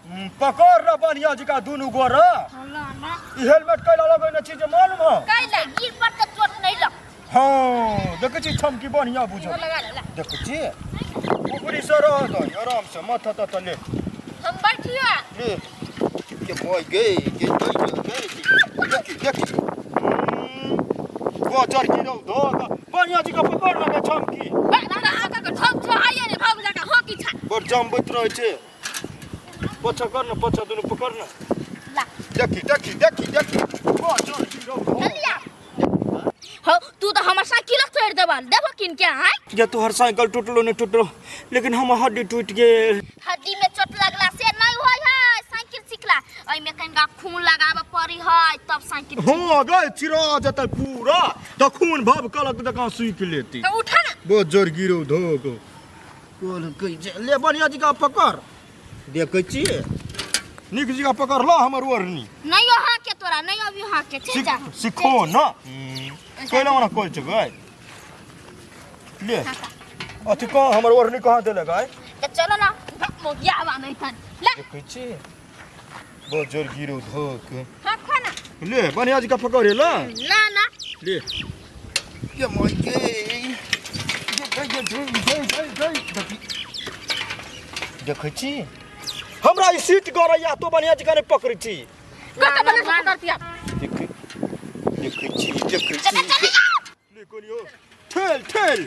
पकड़ र बढ़िया जका दुनू गोर ई हेलमेट कैला लगैने छी जे मालूम हो? कैला गिर पर त चोट नहीं लग। हाँ, देखै छी छमकी बढ़िया बुझल। लगा ले, ला। देखै छी ऊपरी से रह दही आराम से माथा तथा ले। हम बैठियो। ले के मोय गई के गई गई देखी देखी गोचर गिरौ धो बढ़िया जी का पकड़ लगे छमकी। बे तोरा आगा के ठोक छो आइए रे भाग जाके हाँ की छा। बड़ जमबैत रहै छै। पछा कर न, पछा दुनू पकड़ न। ला। देखी देखी देखी देखी गोचर गिरौ धो। चलिया हो तू तो हमर साइकिल तोड़ देबा देबो किन के आय। जे तोहर साइकिल टूटलो नहीं टूटलो लेकिन हमर हड्डी टूट गेल। हड्डी में चोट लगला से नहीं होय है साइकिल सिखला, ओइ में कनिका खून लगाबे पड़ी है तब साइकिल। हां गए चिरा जतै पूरा त खून भव कलक जकाँ सूखि लेती। त उठा ना। बहुत जोर गिरौ धोक कोन कहै छै। ले बढ़िया जी का पकड़ देखै छी नीक जी का पकड़ ल हमर ओढ़नी। नहीं हाँ के तोरा नहीं अभी हाँ के चल जा। सिखो ना कोइला मना कोइ छै गए ले अथी कहाँ हमर ओढ़नी कहाँ देले गए? त चलो ना मोगिया आवा नहीं तन ले। देखै छी बहुत जोर गिरौ धोक। हाँ खा ना। ले बढ़िया जी का पकड़ ल। ना ना ले ये मोय के ये गई गई गई गई गई देखी देखै छी हमरा ई सीट गरैया तो बढ़िया जी का नहीं पकड़ै छी। कत बना के पकड़ती आप? देखै देखै छी देखै छी। ले कोनियो ठेल ठेल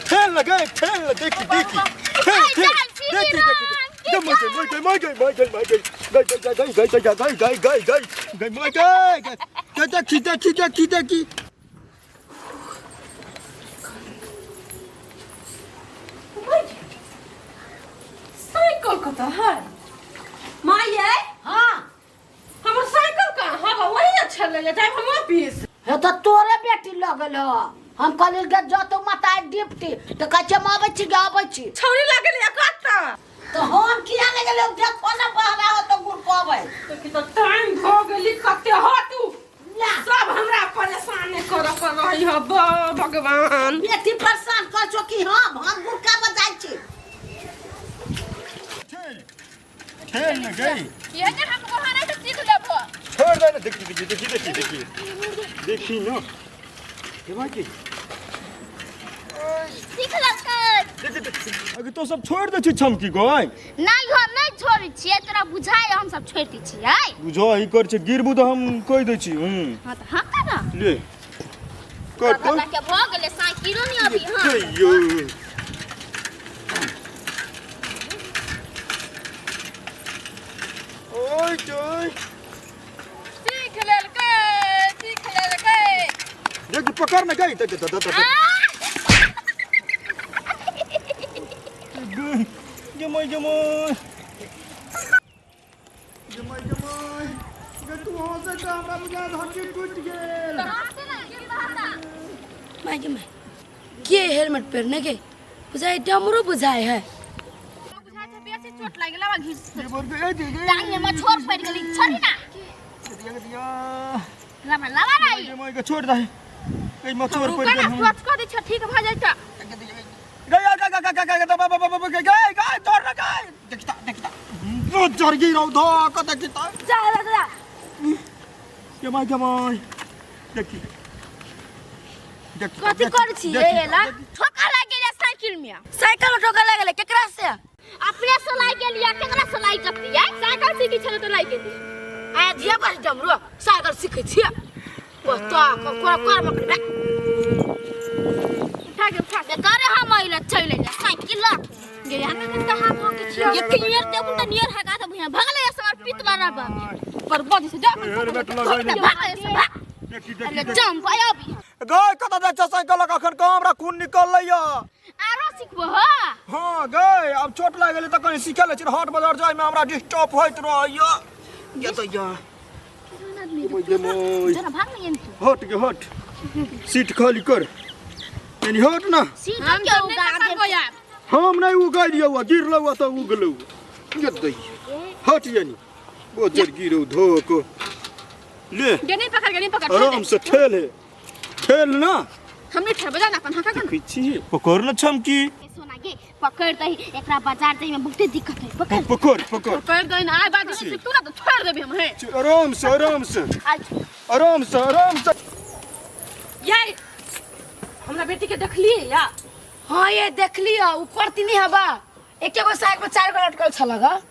ठेल लगे ठेल ल देखी देखी ठेल ठेल देखी देखी गई गई गई गई गई गई गई गई गई गई गई गई गई गई गई गई गई गई गई देखी देखी देखी देखी। साइकिल कतऽ है माये? हाँ हमर साइकिल कहाँ है? वही अच्छा ले जाए हम ऑफिस। हे तो तोरे बेटी लगल हो। हम कहलियै गे जतो माता डिप्टी तऽ कहै छै हम अबै छी गे अबै छी। छौरी लागल या कतऽ? तऽ हम किया नहि गेलियै? देखो ने बहरा हो तऽ गुड़कबै। तो की तो टाइम भऽ गेली कते हो तू। ला। सब हमरा परेशान करऽ पर रही हो भगवान। बेटी परेशान कर छो कि हम गुड़काबऽ जाइ छी। ठेल ठेल न गई। ये जे हम को हारा से सीख लेबो। छोड़ दे ना देखी देखी देखी देखी देखी देखी ना के भाई की सीख ललकै। देखी देखी अगे तो सब छोड़ दे छी छमकी गई। नहीं हो नहीं छोड़ै छियै तोरा बुझाय हम सब छोड़ दै छियै। बुझो ई कर छै गिरबू तऽ हम कहि दै छी। हां तऽ हां कर ना। ले कर तो के भ गेलै साइकिलो नहीं अभी। हां जइयो ओय जोय सीख लेलकै सीख लेलकै। देख पकड़ न गई त त त जमय जमय जमय जमय गे तू हंसै त हमरा बुझायल हड्डी टूटि गेल। My गे my के हेलमेट पहिरने के बुझाय डमरू बुझाय है। बुझाय छै बेसी चोट लागि गेल घिस टांग में मछोर पड़ गेली छोड़ी ना। लमा लमा ना ई। जमय के छोड़ दे ए मछोर पड़ गेल। रुक ना सोच क दै छ ठीक भ जाइत। गई गई गई गई गई बाबा बाबा बाबा गई गई तोड़ ना गई देखता देखता वो जरगी रहो धो को देखता जा जा जा जमाई जमाई देखी देखी कथी करै छी ए ला? ठोका लागि गेलै साइकिल में। साइकिल में ठोका लागि गेलै केकरा से? अपने से लागि गेलियै केकरा से लागि जतियै? साइकिल सीखै छलै तऽ लागि गेलियै। आ धिया बस डमरू साइकिल सीखै छियै पता कोरा कोरा मकड़ा उठा के उठा के करे हम अइले चलि अइले साइकिल लऽ गे हमे कन कहाँ भऽ के छियै ये क्लियर देबु त नियर हगा दे भैया भगले ये सब पित वाला बाबी पर बज से जा हेलमेट लगैने। भाग से भाग। देखी अरे देखी जंप आय अभी गई कतऽ जाइ छ साइकिल लऽ कऽ? अखन कहाँ हमरा खून निकललै या। आरो सिखबो हो? हां गई अब चोट लागि गेलै तऽ कनि सीखै लै छी हाट बाजार जाइमे हमरा डिस्टर्ब होइत रहैया। ये तऽ या जरा भाग न एन तू। हट गे हट सीट खाली कर यानी हट ना। सीट के उगा दे यार। हम नहीं उगाइलियौ आ गिरलौ आ तऽ उगलौ। ये दै हट यानी बोजर गिरौ धोक ले। गे नहीं पकड़ गे नहीं पकड़ आराम से ठेल है ठेल ना। हम नहीं ठेल बजा ना अपन हां देखै छी पकड़ न छमकी। सोना गे पकड़ दही एकरा बाजार जाई में बहुते दिक्कत है। पकड़ पकड़ पकड़। कर दे ना आय बात से तू ना तो छोड़ देबे हम हे। आराम से आराम से आज आराम से आराम से। ये हमरा बेटी के देखलिए या? हाँ ये देखली है ऊपर तीनी हवा एके गो साइकिल पर चार गो लटकल छल ग।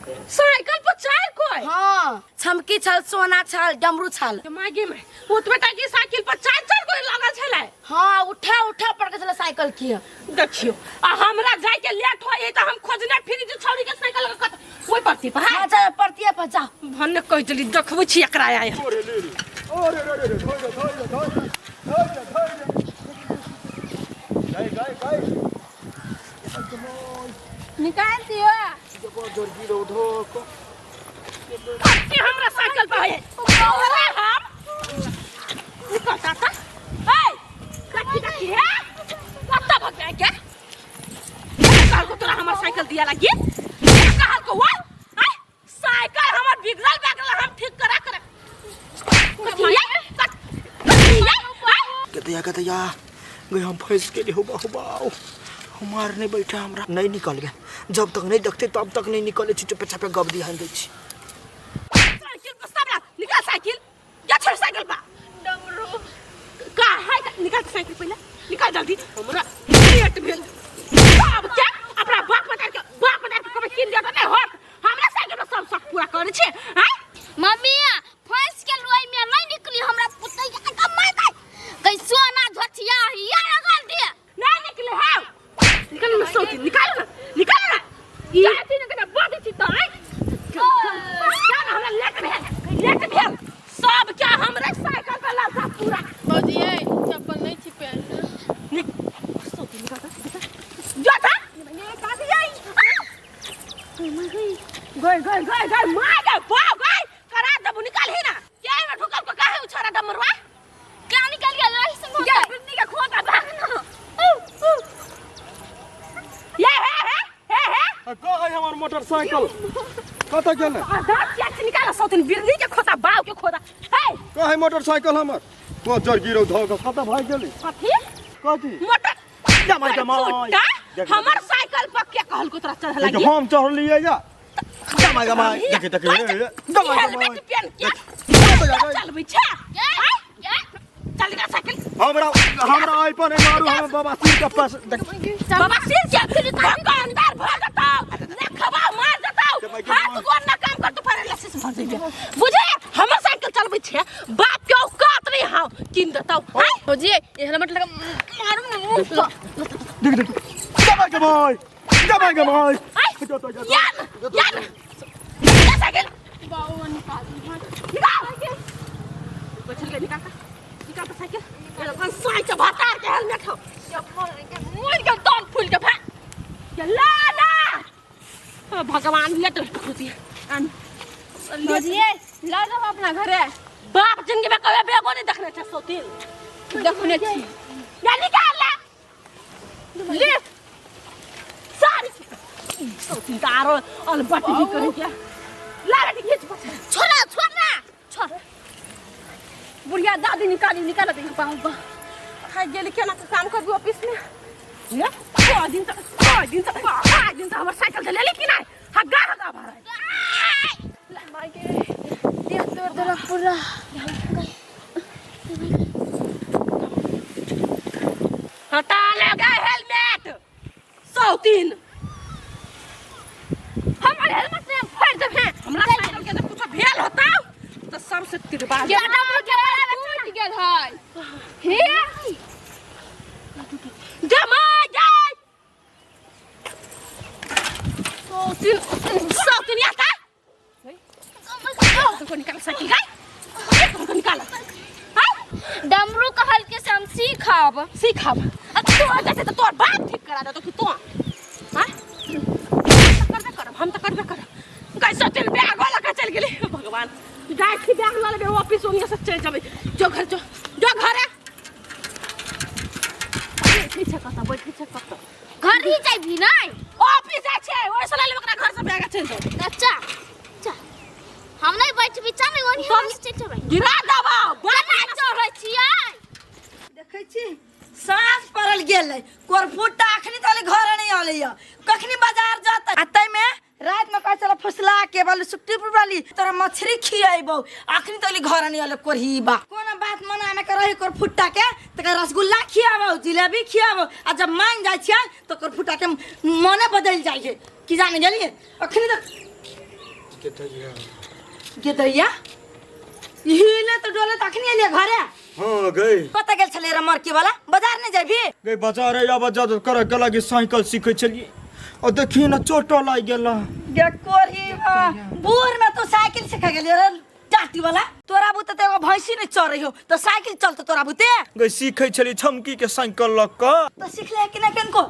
साइकिल पर चार कोई? हाँ छमकी छल सोना छल डमरू छल। मागे में ओतबे टा की साइकिल पर चार चार कोई लागल छलै। हाँ उठा उठा पड़ के छल साइकिल की। देखियो आ हमरा जाय के लेट होई त हम खोजने फिरी जे छौरी के साइकिल के कत ओइ परती पर। हाँ जा परती पर जा। भन्ने कह देली देखबै छी एकरा आय। अरे ले रे अरे रे रे धोइ धोइ धोइ धोइ धोइ गाय गाय गाय निकाल दियो। कत्ते हमरा साइकिल पर है अरे हम निकल ताता ए कथी कथी है कत्ता भग जाए के कहल को तोरा हमर साइकिल दिया लगी कहल को वा ए साइकिल हमर बिगड़ल बिगड़ल हम ठीक करा करा कथी है कथी है कतया कतया गए हम फंस गेली हो बाहु हमार नहीं बैठा हमरा नहीं निकल गया। जब तक नहीं देखते तब तक नहीं निकले छी चुपे चापे गप दिहान दै छी। साइकिल पर सबरा निकाल साइकिल जा छोड़ साइकिल पर डमरू का है निकाल साइकिल पहले निकाल जल्दी हमरा लेट भेल। अब क्या अपना बाप बता के कभी किन दिया नहीं होत हमरा साइकिल पर सब शौक पूरा करे छे। हां मम्मी फंस के लोई में नहीं निकली हमरा पुतैया के मार दे कई सोना झोटिया या लगल दे नहीं निकले हां निकल ना सोच निकाल ना निकाल ना जाती ना कना बात छी त आई क्या ना हमरा लेट भेल सब क्या हमरा साइकिल पर लाता पूरा। भौजी ये चप्पल नहीं छी पहन निक सोच निकाल जा था ये का जाई गई गई गई गई मार गई बाप गई करा दबु निकाल ही ना क्या में ठोकल को काहे उछारा डमरवा क्या निकल गया रही से ये बिन्नी का खोता भाग ना ये हे हे हे हे का है हमार मोटरसाइकिल कत गेल? आधा क्या निकाल सौतिन बिरनी के खोता बाव के खोता हे का है मोटरसाइकिल हमर तो जर गिरो धो के कत भाग गेली? कथी कथी मोटर जमाई जमाई हमर साइकिल पर के कहल को तोरा चढ़ लगी? हम चढ़लिए या जमाई जमाई देखे देखे जमाई हेलमेट पहन के चलबै छे चल निकाल साइकिल। हमरा हमरा आई पर नहीं मारू हम बाबा सिर के पास बाबा सिर के धक्का अंदर भर देताऊ नखवा मार देताऊ हाथ गोर ना काम कर तो पैरालिसिस भ जइबे बुझे। हमर साइकिल चलबै छे बाप के औकात नहीं हाउ किन देताऊ। हां भौजी ये हेलमेट लगा मारू ना मुंह देख देख जमाई जमाई जमाई जमाई यार यार साइकिल बाबू निकाल निकाल बचल के निकाल निकाल तो साइकिल ये अपन साइकिल भातार के हेलमेट हो मोर के दम फूल के भा ये ला ला भगवान ले तो खुशी अन भौजी ला जाओ अपना घरे। बाप जिंदगी में कभी बेगो नहीं देखने छे सोतिन देखने छी या निकाल ला ले सारी सोतिन तारो अलबट भी करे क्या ला रे खींच पछा छोड़ा छोड़ा छोड़ बुढ़िया दादी निकाली निकाल दे पाऊं बा खाई गेली केना के काम करबी ऑफिस में ये को दिन तक को दिन तक आ दिन तक हमर साइकिल से लेली कि नहीं हगा हगा भरा माय के देह तोड़ देलक पूरा। हटा लगा हेलमेट सौतीन हमर हेलमेट ने फाड़ देबे हमरा साइकिल के कुछ भेल होता तो सबसे तिरबा टूट गेल है हे जमा जाय सौतीन सौतीन आता तुमको निकाल साइकिल गाय तुमको निकाल। हां डमरू कहल के से हम सीखब सीखब अब तू जाते तो तोर बाप ठीक करा दे तो कि तू हां करबे करब हम तो करबे करब कैसे चल बैग वाला का चल गेली भगवान गाय की बैग वाला बे ऑफिस ओनिया से चल जाबे जो घर जो जो घर है बैठे छै कत बैठे छै कत घर ही जाबी नहीं ऑफिस जाय छै ओइ से ले ओकरा घर से बैग चल जाओ। अच्छा अच्छा हम नहीं बैठबी चल ओनी हम चल जेबै गिरा दबाओ केना चढ़ै छियै? देखै छी साँझ पड़ल गेलै कोरफुटा अखनी तक घर नहीं आलै या कखनी बाजार जाता आ तै में रात में कहै छलै फुसला के बालू सुट्टी वाली तोरा मछली खियैबौ अखनी तक घर नहीं आलै कोरहीबा। कोनो बात मनामे के रही कोरफुटा के त रसगुल्ला खियाबौ जिलेबी खियाबौ आ जब मान जाइ छियै त कोरफुटा के मने बदलि जाइ छै की जाने गेलियै अखनी तक गेदैया हिले त डोले त अखनी एलियै घरे। हाँ गई। कतऽ गेल छलै रे मरकी वाला बाजार नहीं जेबही? गई बाजार है आब जा करे के लागी साइकिल सीखे छलिए और देखिए ना चोटो लागि गेला। गे कोरी बूढ़ में तो साइकिल सीखे गेलियै रे टाटी वाला तोरा बुते त एगो भैंसी नहीं चढ़ै हो त साइकिल चलतो तोरा बुते? गई सीखे छलिए छमकी के साइकिल लऽ कऽ। त सीख ले कि ना किनको?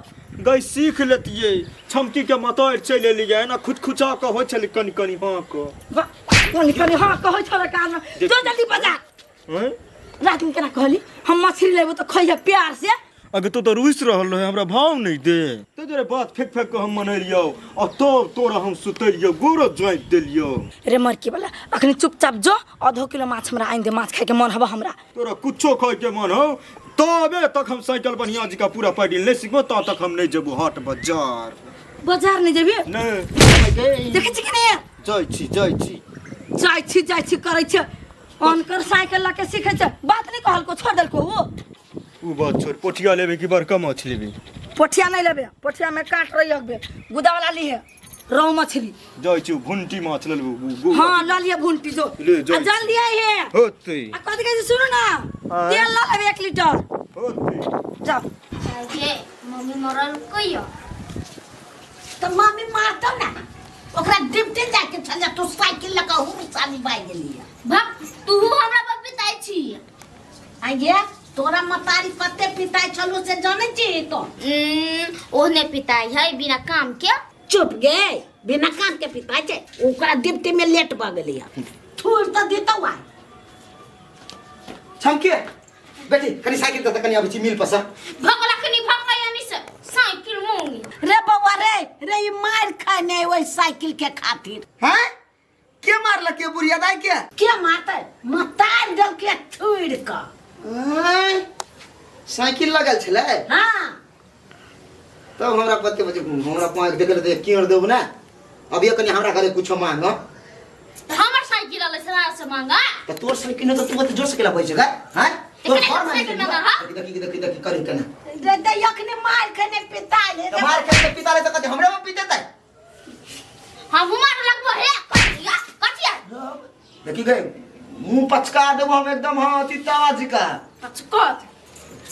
गई सीख लेतियै छमकी के मतर चलि एलियै एना खुचखुचा कऽ होइ छलै कनि कनि हाँ कऽ। कनि कनि हाँ कहै छलै कान में जो जल्दी बाजार। हैं? रात में केना कहली हम मछली लेबो त खइहे प्यार से। अगे तू तो रुसि रहल रहे हमरा भाव नहीं दे ते दुआरे बात फेंक फेंक के हम मनेलियौ आ तब तोरा हम सुतेलियौ गोरो जाँति देलियौ। रे मरकी वाला अखनी चुपचाप जो आधो किलो माछ हमरा आनि दे माछ खाए के मन हबा हमरा। तोरा कुछो खाए के मन हो तबे तक हम साइकिल बढ़िया जी का पूरा पैडिल नहीं सीखबो ता तक हम नहीं जेबो हाट बाजार। बाजार नहीं जेबी? नहीं। देखै छी कि नहीं? जाइ छी जाइ छी जाइ छी जाइ छी करै छै अनकर साइकिल लऽ के सीखै छै बात नहीं कहलको छोड़ देलको ओ। उ बात छोड़ पोठिया लेबे कि बड़का माछ लेबे? पोठिया नहीं लेबे पोठिया में काट रही हकबे गुदा वाला लीहे रहु मछली। जाइ छी भुंटी माछ ले लेबो। हां ल लिहे भुंटी जो ले जाइ आ जल्दी आइहे। होतै। आ कथि कहै छी सुनू ना हाँ। तेल ल लेबे 1 लीटर। होतै। जाओ। ये मम्मी मरल कहियो त मम्मी मारतौ ना ओकरा ड्यूटी जाके छल तू साइकिल लऽ कऽ हुर साली बाइ गेलियै। भक तू हमरा पर पिताई छी। आइये तोरा मतारी कते पिताई छलू से जानै छी तो? ओहने पिताई है बिना काम के। चुप गे बिना काम के पिताई छै ओकरा ड्यूटी में लेट भऽ गेलियै थूर तऽ दितौ आइ। छमके बेटी कनी साइकिल दे त कनी अबै छी मिल पर से। भगला कनी भगला यानी से साइकिल मांगी। रे बौआ रे रे ई मार खाने ओहि साइकिल के खातिर। हैं के मारलक के बुढ़िया दाई के? के मारतै मतार देलकै थूर क। साइकिल लगल छलै? हां। तब हमरा कते बजे हमरा पाँच देखल त केर देब ना अब ये कनी हमरा घरे कुछो मांग। त हमर साइकिल अलै सरा से मांगा। त तोर साइकिल न त तू कते जोर से केला पैसे गा? हैं तोर एकरा घर मांगे साइकिल मांगा, हाँ? देखी देखी देखी देखी करी केना। रे दे अखने मार खने पिता ले। त मार खने पिता ले त कते हमरे में पितेतै। हम मार लगबो हे कथिया कथिया। देखी गए मुंह पचका देबो हम एकदम। हां चित्तावा जी का पचकत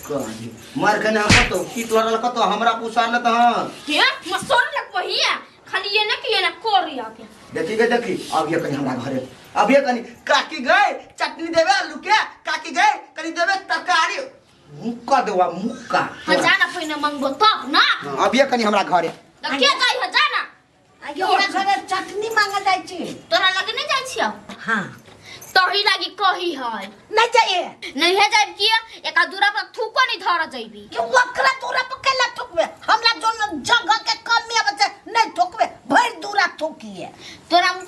कही मार खने हम कतो की तोरा ल कतो हमरा पुसार ल त। हां के मसोर लगबो हिया खाली ये ना कि ये ना कोरी आके। देखी गए देखी अब ये कनी हमरा घरे अब ये कनी काकी गए चटनी देबे आलू के काकी गए कनी देबे तरकारी मुक्का देवा मुक्का। हां जाना पहिने मंगबो तब ना। अब ये कनी हमरा घरे त के जाई ह जाना। आगे ओकरा घरे चटनी मांगे जाइ छी। तोरा लगे नहीं जाइ छियो? हां। तही लागी कही है। नहीं जाइए। नहीं है जाइब किया एका दूरा पर थूको नहीं धर जाइबी। कि ओकरा दूरा पर केला थूकबे हमरा जोन जगह के कमी आबै छै नहीं थूकबे भरि दूरा थूकिए। तोरा मुंह